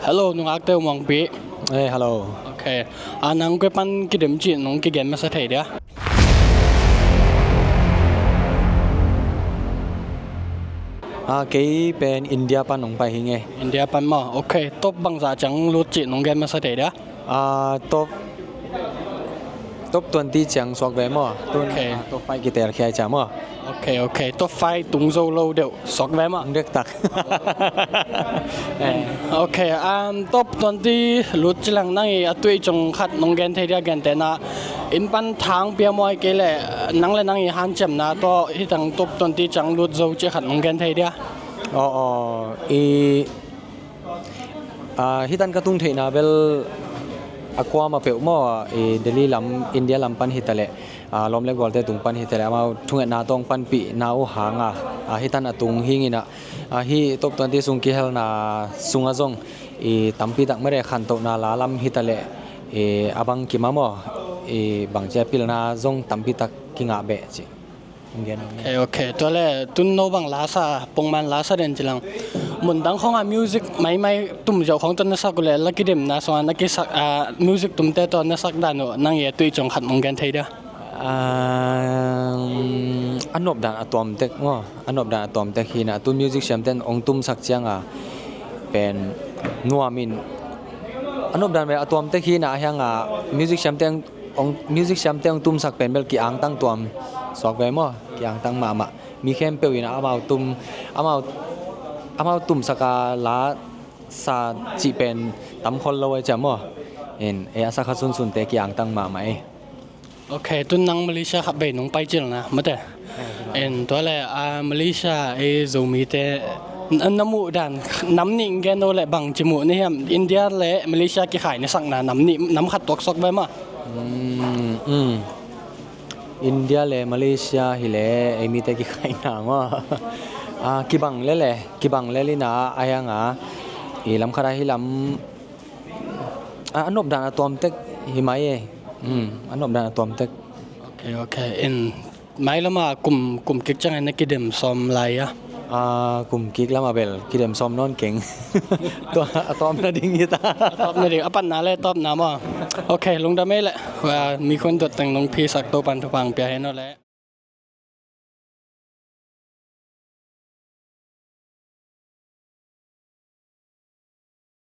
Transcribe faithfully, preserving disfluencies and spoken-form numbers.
Hello, nungakte uh muangpi. Eh, hello. Ok. A, nang koi pan kidim cih nong kigen masa thei dia? A, kei pen India pan nong pai hi nge. India pan maw? Ok. Top bangzah ciang lut cih nong gen masa thei dia? A, top, top twenty ciang suak ve maw? Tun, ok. A, top five kitel khia ciang maw? Ok, ok. Top five tung zo lo deuh suak ve maw? Tung dektak. Eh. Ok, um, top twenty lut cilang nang i a tuih cung khat nong gen thei dia, gentehna in pan thang pia muai kei le nang le nang i hanciamna tawh hitang top twenty ciang lut zo cih khat nong gen thei dia? Aw, aw, i A, hitan ka tung theihna bel a kuama peuh maw, i Delhi lam, India lam pan hitaleh, a, lawm le gualte tung pan hitaleh, amau thungetna tawng panpihna uh hanga, a, hitan a tung hi ing a, a, hih top twenty sung kihelna sungah zong i tampitak mare khantohna la lam hitaleh, i a bang kimah maw, i bangcia pilna zong tampitak kingah beh ci. Ok, ok. Tua le tun no bang lasa, pongman lasa den cilang. Mundang khonga music maimai tum ziau khong tawh na sak uh le, la kidemna songa na kisak, a, music tumte tawh na sak dan uh nang i a tuih cung khat mong gen thei dia? A, a nop dan a tuamtek maw, a nop dan a tuamtek hina, tun music siamten ong tumsak cianga pen nuamin a nop dan ve a tuamtek hina a hianga music siamten ong, music siamte ong tumsak pen bel ki-angtang tuam suak ve maw, ki-angtang mahmah. Mi khempeuh in amau tum, amau, amau tumsaka la sa cih pen tam khol lo ai cia maw. In, e, a sakha sunsunte ki-angtang mahmah e. Ok, tun nang Malaysia khat bei nong pai cilna mate. En, tua le, a, Malaysia e Zomite na, na muh dan nam nih gen lo le bang ci muh ni hiam? India le Malaysia kikhai ni sakna nam nih, nam khat tuak sok ve ma? Mm, mm. India le Malaysia hi le ei mite kikhai na ma? A, kibang le le, kibang le lina a hianga i lam khat a hi lam a, a nop dan a tuamtek hi mai e. Mm, a nop dan a tuamtek. Ok, ok. In Mai lama kum, kum kik ciangin na kidem sawm lai a? A, kum kik lama bel kidem sawm nawn keng. Tua a tawpna ding hi ta. A tawpna ding, a patna le tawpna maw? Ok, lungdam ei le. Wa, mi khun dot teng nong phisak to pan thupha pia hen aw le.